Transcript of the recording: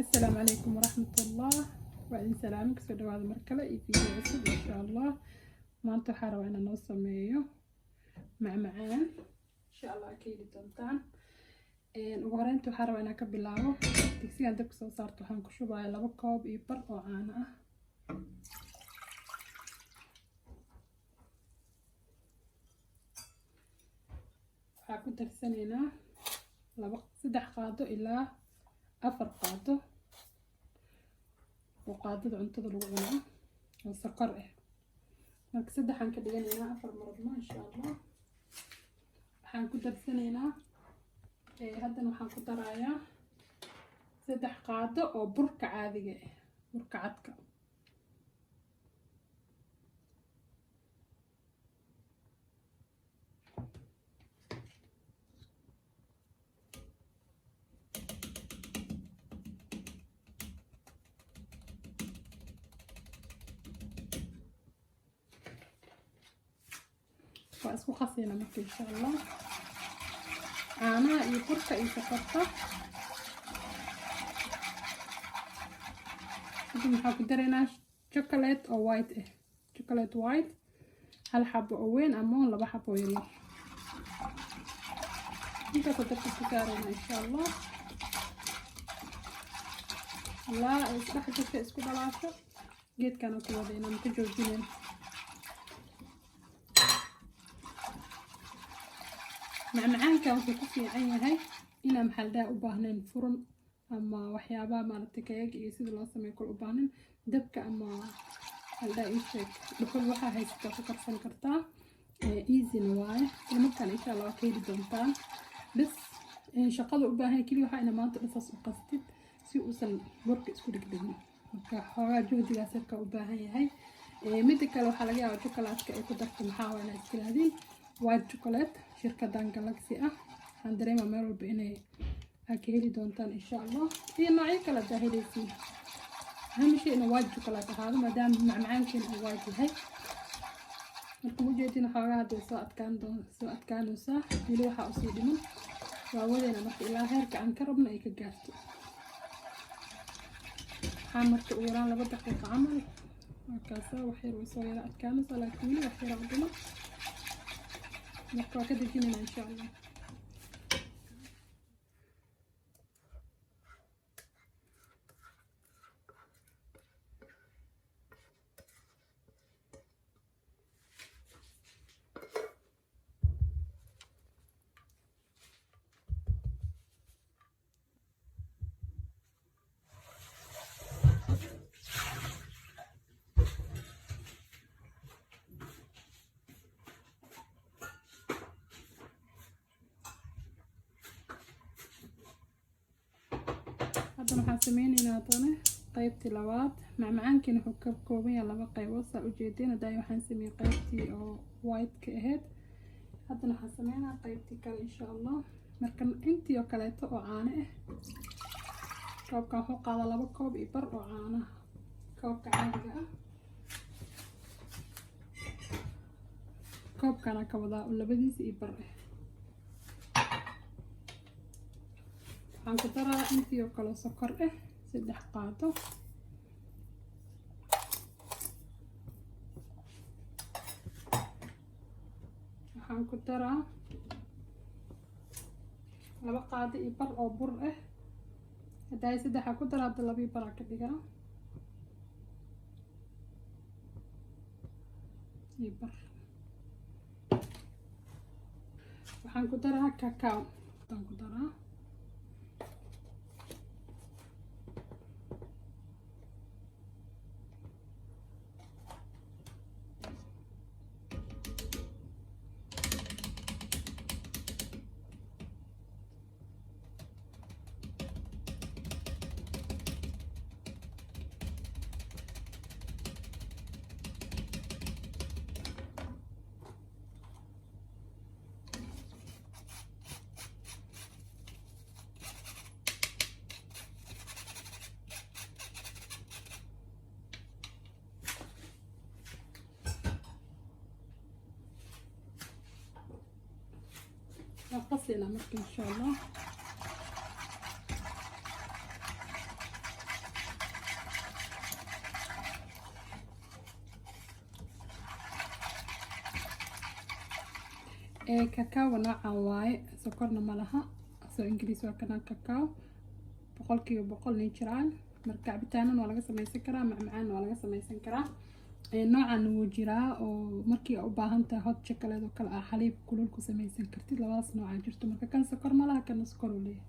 Asalaamu calaykum waraxmatullah. Waa idin salaami, kasoo dhawaada mar kale iyo video cusub, insha Allah. Maanta waxaa rabaa inaan noo sameeyo macmacaan, insha Allah ka heli doontaan. Ugu horeynta waxaa rabaa inaan ka bilaabo digsigan dabka soo saarto. Waxaan ku shubayaa 2.5 koob oo caano ah. Waxaa ku darsanaynaa 2, 3 qaado ilaa 4 qaado oo qaadada cuntada lagu cuno oo sokor ah. Marka saddexaan ka dhiganaynaa, afar marabno, insha Allah. Waxaan ku darsanaynaa haddana, waxaan ku darayaa 3 qaado oo burka caadiga ah, burka cadka. Waa isku qasayna marka, insha Allah, caanaha iyo burka iyo sokorta. Hadda maxaa ku daraynaa? Chocolate oo white ah, chocolate white, hal xabo oo weyn ama laba xabo oo yaryar. Intaasoo dabka ku saarayna, insha Allah, ilaa ay isdhex gasho, isku dhalaasho. Geedkana ku wadayna, ma ka joojinayn. Macmacaankan wuxuu ku fiican yahay inaan maxaldaha u baahnayn furun ama waxyaabaha maaragtay keega iyo sida loo sameeyo kol u baahnayn dabka ama maxaldaha ii sheeg dhuxul. Waxaa haysataa ku karsan kartaa, easyna waaye. Isla markaana, insha Allah, waa ka heli doontaan. Bas shaqada u baahan keliya waxaa ina maanta dhasaas u qastid si uusan burka isku dhegdhegin. Marka xoogaa juhdigaas yarka u baahan yahay. Midda kale, waxaa laga yaabaa chocolate-ka ay ku darto maxaa waa inaad istiraahdiin. White chocolate shirkadan Galaxy ah, waxaan dareemaa meel walba inay aa ka heli doontaan, insha Allah, iyo noocyo kale hadaa helaysiin. Aham shay inuu white chocolate ahaado, maadaama macmacaankeena uu white yahay. Marka mujeedin, xoogaa hadda soo adkaan doon, soo adkaanaysaa. Weli waxaa usii dhiman, waa wadayna marka ilaa heerka aan ka rabno ay ka gaarto. Waxaa marka ugu yaraan 2 daqiiqo camal. Markaasa wax yar way soo yara adkaanaysaa, laakiin weli wax yara u dhiman. Marka waa ka dejinayna, insha Allah. Haddana waxaan sameyneynaa haddana qaybtii labaad. Macmacaankiina wuxuu ka kooban yahay laba qaybood, saa ujeedeen. Hadda waxaan sameeyey qaybtii oo white-ka ahayd, haddana waxaan sameynaa qaybtii kale, insha Allah. Marka intii oo kaleeto oo caano ah, koobkan wuxuu qaadaa 2.5 koob oo caanaha koobka caadiga ah. Koobkana ka wadaa oo labadiisa iyo bar ah. Waxaan ku daraa intii oo kale sokor ah, 3 qaado. Waxaan ku daraa 2.5 qaado oo bur ah. Haddaay saddexa ku dara, hadda labii baraa ka dhigaa iyo bar. Waxaan ku daraa cacao aan ku daraa. Waa qasaynaa marka, insha Allah. Kakaoga noocan waaye, sokorna ma laha. Soo Ingiriis waa kanaa, kakao 100% natural. Marka cabitaanan waa laga sameysan karaa, macmacaan waa laga sameysan karaa. Noocan wuu jiraa oo markii u baahan tahay hot chocolate oo kale ah, xaliib kulul ku sameysan kartid. Labadaas noocaa jirto. Marka kan sokor ma laha, kana sokor uu leeyahay.